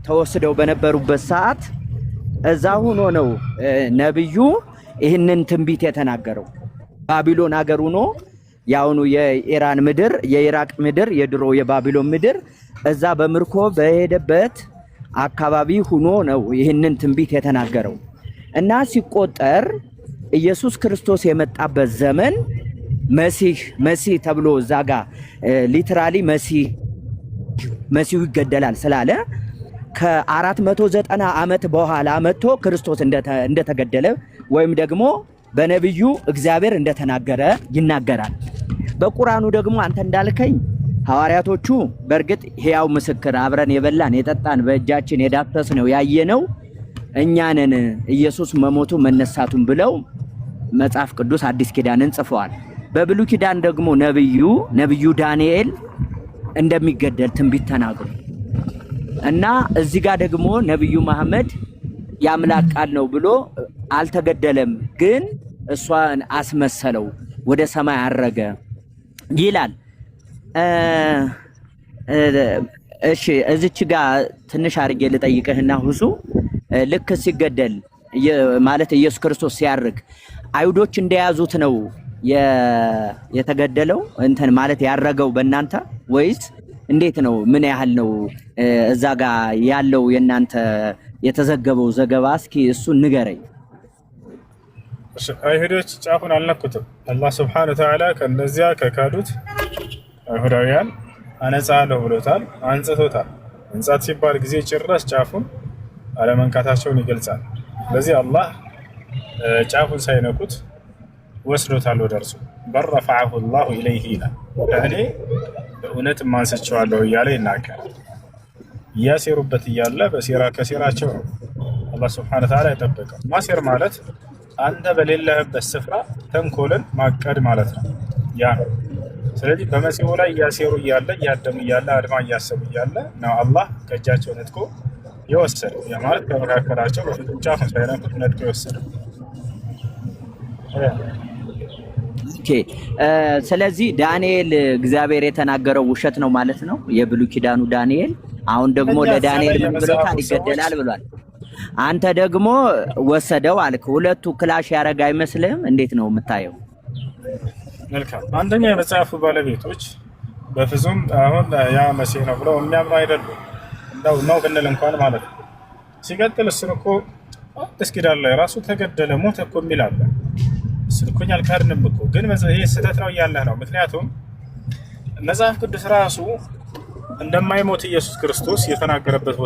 ተወስደው በነበሩበት ሰዓት እዛ ሆኖ ነው ነብዩ ይህንን ትንቢት የተናገረው። ባቢሎን ሀገር ሆኖ፣ የአሁኑ የኢራን ምድር፣ የኢራቅ ምድር፣ የድሮ የባቢሎን ምድር፣ እዛ በምርኮ በሄደበት አካባቢ ሁኖ ነው ይህንን ትንቢት የተናገረው። እና ሲቆጠር ኢየሱስ ክርስቶስ የመጣበት ዘመን መሲህ መሲህ ተብሎ እዛ ጋ literally መሲህ መሲሁ ይገደላል ስላለ ከ490 ዓመት በኋላ መጥቶ ክርስቶስ እንደተገደለ ወይም ደግሞ በነቢዩ እግዚአብሔር እንደተናገረ ይናገራል። በቁርአኑ ደግሞ አንተ እንዳልከኝ ሐዋርያቶቹ በእርግጥ ሕያው ምስክር፣ አብረን የበላን የጠጣን፣ በእጃችን የዳሰስነው፣ ያየነው እኛ ነን ኢየሱስ መሞቱ መነሳቱን ብለው መጽሐፍ ቅዱስ አዲስ ኪዳንን ጽፈዋል። በብሉይ ኪዳን ደግሞ ነብዩ ዳንኤል እንደሚገደል ትንቢት ተናግሮ እና እዚህ ጋር ደግሞ ነብዩ መሐመድ የአምላክ ቃል ነው ብሎ አልተገደለም፣ ግን እሷን አስመሰለው፣ ወደ ሰማይ አረገ ይላል። እሺ፣ እዚች ጋር ትንሽ አርጌ ልጠይቅህና ሁሱ፣ ልክ ሲገደል፣ ማለት ኢየሱስ ክርስቶስ ሲያርግ አይሁዶች እንደያዙት ነው የተገደለው፣ እንትን ማለት ያረገው በእናንተ ወይስ እንዴት ነው? ምን ያህል ነው እዛ ጋር ያለው የእናንተ የተዘገበው ዘገባ? እስኪ እሱን ንገረኝ። አይሁዶች ጫፉን አልነኩትም። አላህ ስብሐነ ወተዓላ ከእነዚያ ከካዱት አይሁዳውያን አነጻለሁ ብሎታል፣ አንጽቶታል። መንጻት ሲባል ጊዜ ጭራሽ ጫፉን አለመንካታቸውን ይገልጻል። ስለዚህ አላህ ጫፉን ሳይነኩት ወስዶታል ወደ እርሱ። بل رفعه الله إليه ይላል። እኔ በእውነት አንስቼዋለሁ እያለ ይናገራል። እያሴሩበት እያለ በሴራ ከሴራቸው ነው አላህ ስብሐነ ወተዓላ የጠበቀው። ማሴር ማለት አንተ በሌለህበት ስፍራ ተንኮልን ማቀድ ማለት ነው። ያ ነው። ስለዚህ በመሲሁ ላይ እያሴሩ እያለ፣ እያደሙ እያለ፣ አድማ እያሰቡ እያለ ነው አላህ ከእጃቸው ነጥቆ የወሰደው። ያ ማለት ከመካከላቸው በፍጹም ጫፉን ሳይነኩት ነጥቆ የወሰደው። Okay፣ ስለዚህ ዳንኤል እግዚአብሔር የተናገረው ውሸት ነው ማለት ነው። የብሉይ ኪዳኑ ዳንኤል አሁን ደግሞ እኛ እዛ ላይ ለዳንኤል ምን የመጽሐፉ ብሎታል? ሰዎች ይገደላል ብሏል። አንተ ደግሞ ወሰደው አልክ። ሁለቱ clash ያደረገ አይመስልህም? እንዴት ነው የምታየው? መልካም። አንደኛ የመጽሐፉ ባለቤቶች በፍጹም አሁን ያ መሲህ ነው ብለው የሚያምኑ አይደሉም። እንደው ነው ብንል እንኳን ማለት ነው። ሲቀጥል እሱን እኮ አዲስ ኪዳን ላይ ራሱ ተገደለ ሞተ እኮ የሚል አለ። እሱን እኮ እኛ አልካድንም እኮ፣ ግን ይህ ስህተት ነው እያለህ ነው። ምክንያቱም መጽሐፍ ቅዱስ ራሱ እንደማይሞት ኢየሱስ ክርስቶስ የተናገረበት ቦታ